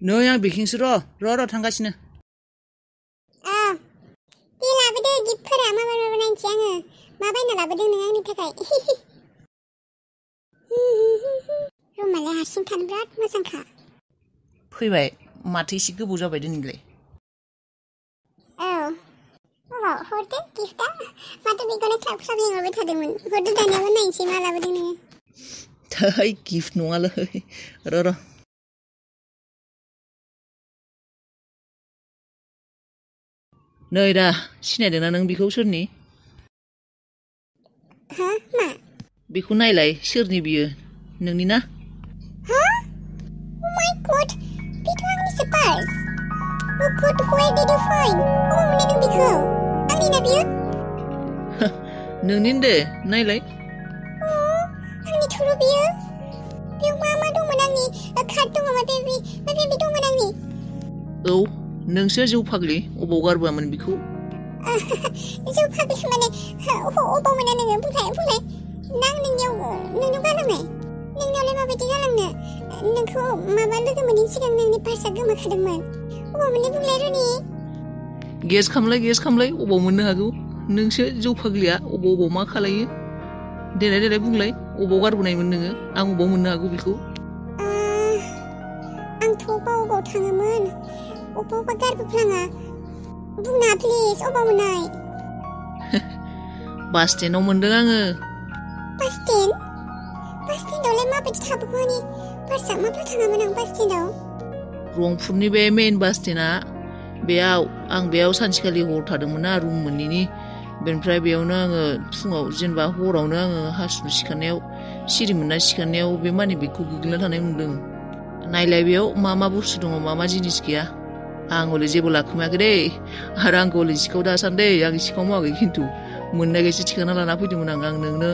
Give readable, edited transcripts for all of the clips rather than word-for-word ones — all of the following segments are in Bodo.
नै आं बेखिंसो र' थांगासिनो। दे लाबोदो गिफ्टफोरा मा नायनोसै आङो। मा बायना लाबोदों नों आंनि थाखाय? रुमालाय हारसिं थानो बिराद मोजांखा। फैबाय माथो एसे गोबाव जाबाय दिनैलाय। हरदो गिफ्टआ। माथो बेखौनो ख्लाब लिंहरबाय थादोंमोन। हरदो दानियाबो नायनोसै मा लाबोदों नोङो। थै गिफ्ट नङालै र' नै दा सिनायदोंना नों बेखौ सोरनि? मा? बेखौ नायलाय सोरनि बियो नोंनि ना? Oh my god, बेथ' आंनिसो purse. Oh god, where did you find? अबाव मोननाय नों बेखौ? आंनि ना बियो? नोंनिनो दे नायलाय। आंनि थुरु बियो? बेयाव मा दंमोन आंनि? कार्ड दङ माबा बे दंमोन आंनि। औ नोंसो जौ फाग्लि अबाव गारबोआमोन बेखौ? जौ फाग्लि माने अबाव मोना नोङो बुंलाय। आं नोंनियाव गालांनाय? नोंनियावलाय माबायदि गालांनो? नोंखौ माबा लोगो मोनैनि सिगां नोंनि पार्सआ गोमाखादोंमोन। अबाव मोननो बुंलाय रनि? गेस खामलाय अबाव मोननो हागौ? नोंसो जौ फाग्लिया अबाव मा खालायो? देलाय बुंलाय अबाव गारबोनायमोन नोङो? आं अबाव मोननो हागौ बेखौ? आंथ' अबाव थाङोमोन? अबाव गारबोफ्लाङा? बुंना प्लिज अबाव मोननाय? बास स्टेन्डआव मोनदों आङो। बास स्टेन्ड? बास स्टेन्डआवलाय माबायदि थाबोगौ आंनि पार्सआ? माब्ला थाङामोन आं बास स्टेन्डआव? रंपुरनि बे मेइन बास स्टेन्डआ आं बेयाव सानसेखालि हर थादोंमोन ना रुम मोनैनि। बेनिफ्राय बेयावनो आङो फुङाव जेनेबा हरावनो आङो हासुनो सिखारनायाव बे मानि बेगखौ गोग्लैना थानाय मोनदों। नायलाय बेयाव मा बुस्थु दङ मा जिनिस गैया। आं हले जेबो लाखोमायाखै दे। आरो आंखौ हले सिखाव दासान्दे आं सिखाव मावाखै खिन्थु मोननायखायसो थिखांना लाना फैदोंमोन आं नोंनो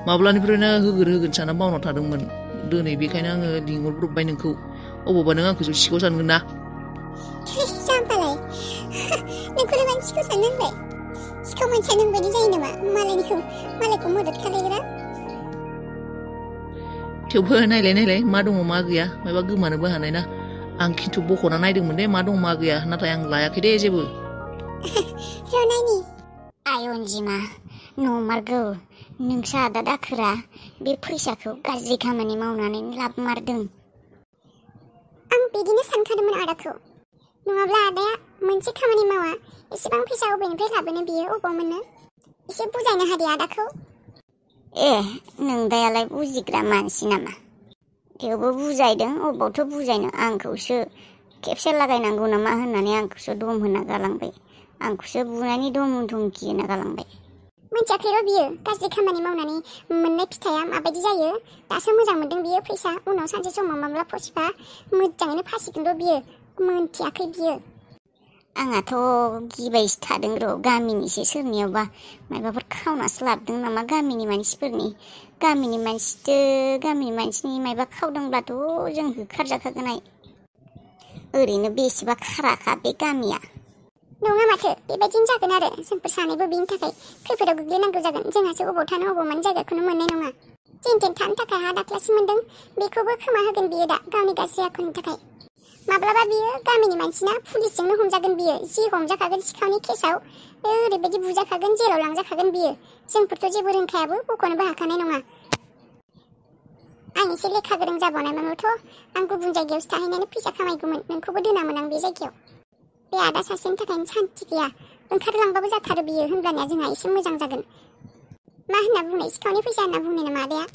माब्लानिफ्रायनो होगोन साना बावना थादोंमोन। दिनै बेखायनो आङो लिंहरब्रबबाय नोंखौ। अबावबा नों आंखौ सिखाव सानगोन ना? जाम्बालाय नोंखौलाय मानो सिखाव साननो होनबाय? सिखाव मानसिया नोंबायदि जायो नामा? मालायखौ मदद खालायग्रा। थेवबो नायलाय मा दङ मा गैया माबा गोमानोबो हानाय ना। आं खिन्थु बख'ना नायदोंमोन दे मा दं मा गैया नाथाय आं लायाखै दे जेबो। रनायनि आय अनजिमा नमारगौ नोंसा आदा दाखोरा बे फैसाखौ गाज्रि खामानि मावनानै लाब मारदों। आं बिदिनो सानखादोंमोन आदाखौ। नङाब्ला आदाया मोनसे खामानि मावा एसेबां फैसा अबेनिफ्राय लाबोनो बियो अबाव मोनो? एसे बुजायनो हादे आदाखौ। नों दायालाय बुजिग्रा मानसि नामा? थेवबो बुजायदों अबावथो बुजायनो। आंखौसो खेबसे लागायनांगौ नामा होननानै आंखौसो दम होना गालांबाय। आंखौसो बुनायनि दम धमकि होना गालांबाय। मोनथियाखैर' बियो गाज्रि खामानि मावनानै मोननाय फिथाइया माबायदि जायो। दासो मोजां मोनदों बियो फैसा। उनाव सानसे समाव माब्ला फसिबा मोजाङैनो फासिगोन बियो। मोनथियाखै बियो। आंहाथ' गिबायसो थादों र'। गामिनिसो सोरनियावबा माबाफोर खावनासो लाबोदों नामा गामिनि मानसिनि माबा खावदोंब्लाथ' जों होखारजाखागोनहाय। ओरैनो बेसेबा खाराखा बे गामिया। नङा माथो बेबायदिनो जागोन आरो जोंफोर सानैबो बिनि थाखाय खैफोदाव गोग्लैनांगौ जागोन। जोंहासो अबाव थानो अबाव मानो जायगाखौनो मोननाय नङा। जेन थानो थाखाय हा दाख्लासो मोनदों बेखौबो खोमा होगोन बियो दा गावनि गाज्रि आखुनि थाखाय। माब्लाबा बियो गामिनि मानसिना पुलिसजोंनो हमजागोन बियो। जि हमजाखागोन सिखावनि केसाव ओरैबायदि बुजाखागोन जेराव लांजाखागोन बियो। जोंफोरथ' जेबो रोंखायाबो बख'नोबो हाखानाय नङा। आं एसे लेखा गोरों जाबावनायमोनथ' आं गुबुन जायगायावसो थाहैनानै फैसा खामायगौमोन। नोंखौबो दोनामोन आं बे जायगायाव। बे आदा सासेनि थाखायनो सान्थि गैया। ओंखारलांबाबो जाथारो बियो। होनब्लानिया जोंहा एसे मोजां जागोन। मा होनना बुंनाय? सिखावनि फैसा होनना बुंनाय नामा आदाया?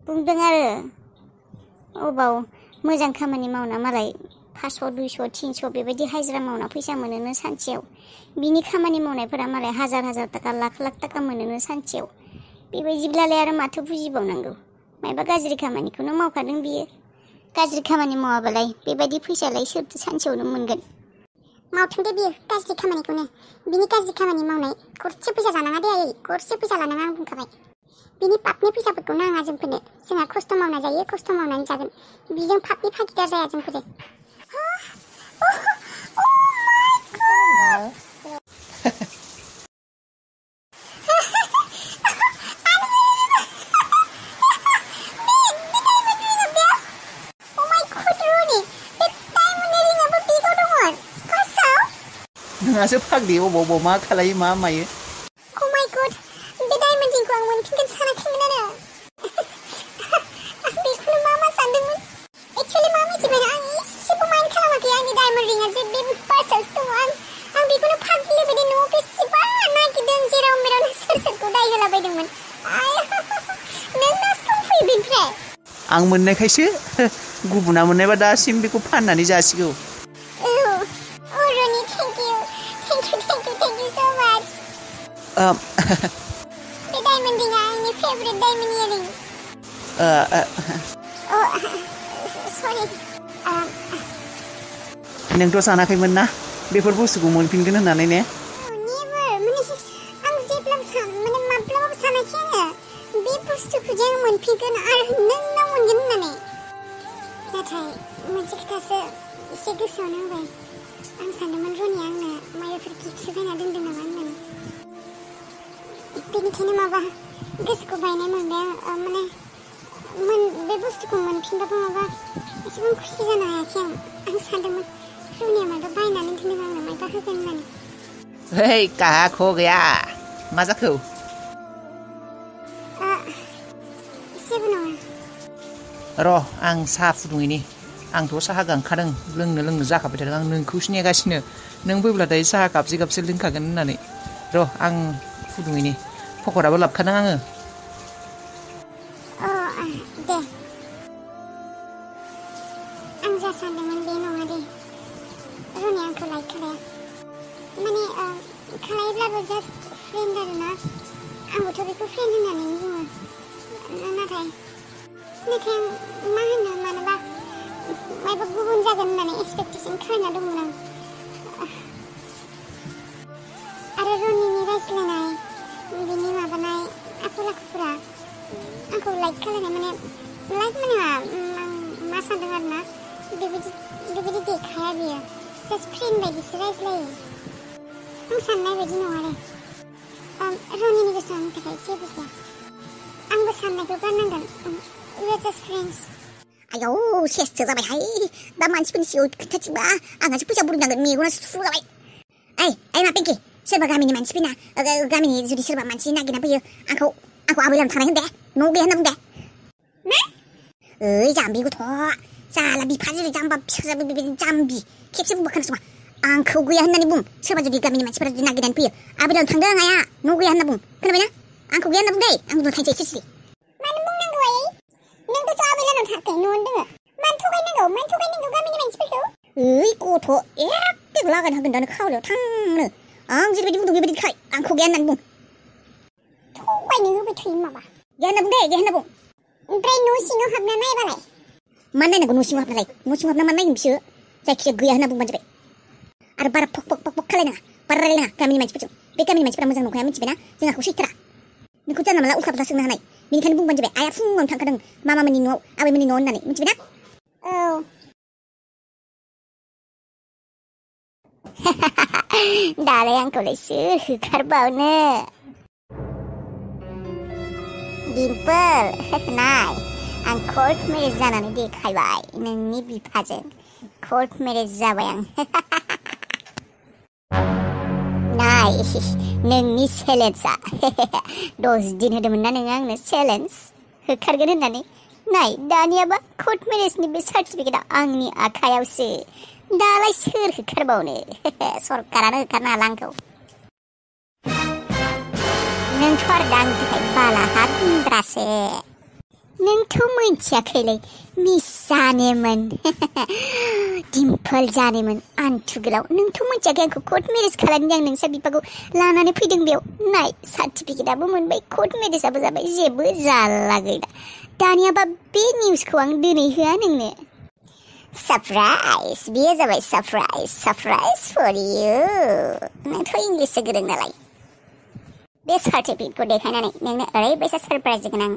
बुंदों आरो अबाव मोजां खामानि मावना मालाय 500 200 300 बेबायदि हाजिरा मावना फैसा मोनोनो सानसेयाव। बिनि खामानि मावनायफोरा मालाय हाजार थाखा लाख थाखा मोनोनो सानसेयाव। बेबायदिब्लालाय आरो माथो बुजिबावनांगौ। मायबा गाज्रि खामानिखौनो मावखादों बियो। गाज्रि खामानि मावाबालाय बेबायदि फैसालाय सोरथो सानसेयावनो मोनगोन? मावथों दे बियो गाज्रि खामानिखौनो। बिनि गाज्रि खामानि मावनाय गरसे फैसा जानाङा दे आयै। गरसे फैसा लानाङा आं बुंखाबाय। बिनि पापनि फैसाफोरखौ नाङा जोंफोरनो। जोंहा खस्थ' मावना जायो खस्थ' मावनानै जागोन। बिजों पापनि फागिदार जाया जोंफोरो। नोंहासो फाग्लि अबाव मा खालायो मा मायो Oh my god, बे डायमन्ड रिंखौ आं मोनफिनगोन सानाखैमोन आरो आं बेखौनो मा सानदोंमोन एक्चुअलि मा मिथिबाय आं एसेबो माइन्ड खालामाखै आंनि डायमन्ड रिंआ जे बे पार्सावसो दङ आं बेखौनो फाग्लि बायदि न'आव बेसेबा नागिरदों जेराव मेरावनो सोरखौ दाय होलाबायदोंमोन नों नासथ' फैयो बेनिफ्राय आं मोननायखायसो गुबुना मोननायबा दासिम बेखौ फाननानै जासिगौ रनि थेंक इउ so much बे डायमन्ड रिंआ आंनि फेभरेट डायमन्ड इयारिं सरि नोंथ' सानाखैमोन ना बेफोर बुस्थुखौ मोनफिनगोन होननानै ने माब्लाबाबो सानाखै आङो बे बुस्थुखौ जे आं मोनफिनगोन आरो नोंनाव मोनगोन होननानै नाथाय मोनसे खोथासो एसे गोसोआव नांबाय आं सानदोंमोन रनिया आंनो माबाफोर गिफ्टसो बायना दोनदों नामा होननानै बेनिखायनो माबा गोसोखौ बायनाय मोनबाय आं बे बुस्थुखौ मोनफिनबाबो माबा एसेबां खुसि जानो हायाखै आं सानदोंमोन रनिया माबा बायनानै दोनदों आंनो माबा होगोन होननानै Hei, kak gया मा जाखो जेबो नङा र' आं साहा फुदुङैनि आंथ' साहा गांखादों लोंनो जाखाबाय थादों आं नोंखौसो नेगासिनो नों फैब्लाथाय साहा कापसे लोंखागोन होननानै र' आं फुदुङैनि पकराबो लाबोखादों आङो दे आं जा सानदोंमोन बे नङा दे रनिया आंखौ लाइक खालाया खालायब्लाबो जास्ट फ्रेन्ड आरोना आंबोथ' बेखौ फ्रेन्ड होननानै बुङो नाथाय आं मा होनो मानोबा माबा गुबुन जागोन होननानै एक्सपेक्टेसन खालामना दंमोन आं आरो रनिनि रायज्लायनाय बिनि माबानाय आखल आखुफोरा आंखौ लाइक खालायनाय लाइक मा सानदों आरोना बेबायदि देखाया बियो जास्ट फ्रेन्ड बायदिसो रायज्लायो आं साननाय बायदि नङा आरो रनिनि गोसोआव आंनि थाखाय जेबो गैया आंबो साननायखौ गारनांगोन we are just friends आयौ सेससो जाबायहाय दा मानसिफोरनि सिगाङाव खोन्थाथिंबा आंहासो फैसा बुरनांगोन मेगनासो थुफ्रु जाबाय ओइ मा पिंकि सोरबा गामिनि मानसि फैना गामिनि जुदि सोरबा मानसि नागिरना फैयो आंखौ आबैलानाव थानाय होन दे न' गैया होनना बुं दे मा ओइ जाम्बि गथ' जाला बिफा जेरै जाम्बा फिसाजोबो बेबायदि जाम्बि खेबसे बुंबा खोनासङा आंखौ गैया होननानै बुं सोरबा जुदि गामिनि मानसिफोरा जुदि नागिरनानै फैयो आबैलानाव थांदों आया न' गैया होनना बुं खोनाबायना आंखौ गैया होनना बुं दे आं उनाव थांसै सिरि मानो बुंनांगौ आयै नोंबोथ' आबैलानाव थायाखै न'आवनो दोङो मानो थगायनांगौ गामिनि मानसिफोरखौ ओइ गथ' एखेखौ लागायनो हागोन दानो खावलायाव थांनो आं जेरैबायदि बुंदों बेबायदि खाय आंखौ गैया होननानै बुं थगायनो होबाय थायो माबा गैया होनना बुं दे गैया होनना बुं ओमफ्राय न' सिङाव हाबना नायबालाय मा नायनांगौ न' सिङाव हाबना मा नायगोन बिसोर जायखिजाया गैया होनना बुंबानो जाबाय आरो बारा फक खालायनाङा बारा रायलायनाङा गामिनि मानसिफोरजों बे गामिनि मानसिफोरा मोजां नंखाया मिथिबायना जों आंखौ सैथोरा नोंखौ जानला मानला उल्था पुल्था सोंनो हानाय बेनिखायनो बुंबानो जाबाय आइया फुङावनो थांखादों मामामोननि न'आव आबैमोननि न'आव होननानै मिथिबायना औ दालाय आंखौलाय सोर होखारबावनो डिम्पोल नाय आं कर्ट मेरेज जानानै देखायबाय नोंनि बिफाजों कर्ट मेरेज जाबाय आं नाय नोंनि चेलेन्जआ 10 दिन होदोंमोन ना नोङो आंनो चेलेन्ज होखारगोन होननानै नाय दानियाबा कर्ट मेरेजनि बे सार्टिफिकेटआ आंनि आखायावसो दालाय सोर होखारबावनो सरकारानो होखारनो हाला आंखौ नोंथ' आरो दा आंनि थाखाय बालाहा गुन्द्रासो नोंथ' मोनथियाखैलै मिस जानोमोन डिम्पोल जानोमोन आन्थु गोलाव नोंथ' मोनथियाखै आंखौ कर्ट मेरेज खालामनो आं नोंसा बिफाखौ लानानै फैदों बेयाव नाय सार्टिफिकेटआबो मोनबाय कर्ट मेरेजआबो जाबाय जेबो जाला गैला दानियाबा बे निउसखौ आं दिनै होआ नोंनो सरप्राइज बेयो जाबाय सरप्राइज फर इउ नोंथ' इंलिससो गोरों नालाय बे सार्टिफिकेटखौ देखायनानै नोंनो ओरैबायसा सरप्राइज होगोन आं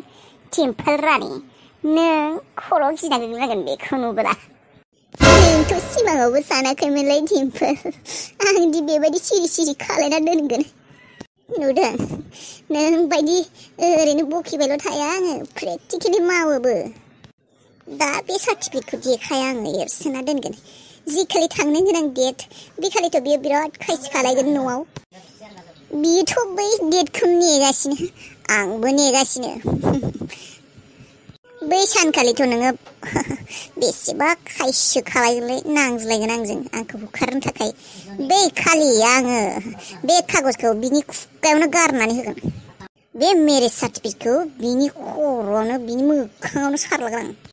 डिम्पोल रानि नों खर' गिना गोग्लैनांगोन बेखौ नुबोला नोंथ' सिमाङावबो सानाखैमोनलाय डिम्पोल आंदि बेबायदि सिरि खालायना दोनगोन नुदों नों बायदि ओरैनो बखिबायल' थाया आङो प्रेक्टिकेलि मावोबो दा बे सार्टिफिकेटखौ देखाया आङो एरसोना दोनगोन जि खालि थांनो गोनां डेट बे खालिथ' बियो बिराद खायसो खालायगोन न'आव बियोथ' बै डेटखौ नेगासिनो आंबो नेगासिनो बै सानखालिथ' नोङो बेसेबा खायसो खालायगोनलै नांज्लायगोन आंखौ बुखारनो थाखाय बै खालि आङो बे कागजखौ बिनि खुगायावनो गारनानै होगोन बे मेरेज सार्टिफिकेटखौ बिनि खर'आवनो बिनि मोखाङावनो सारलागोन आं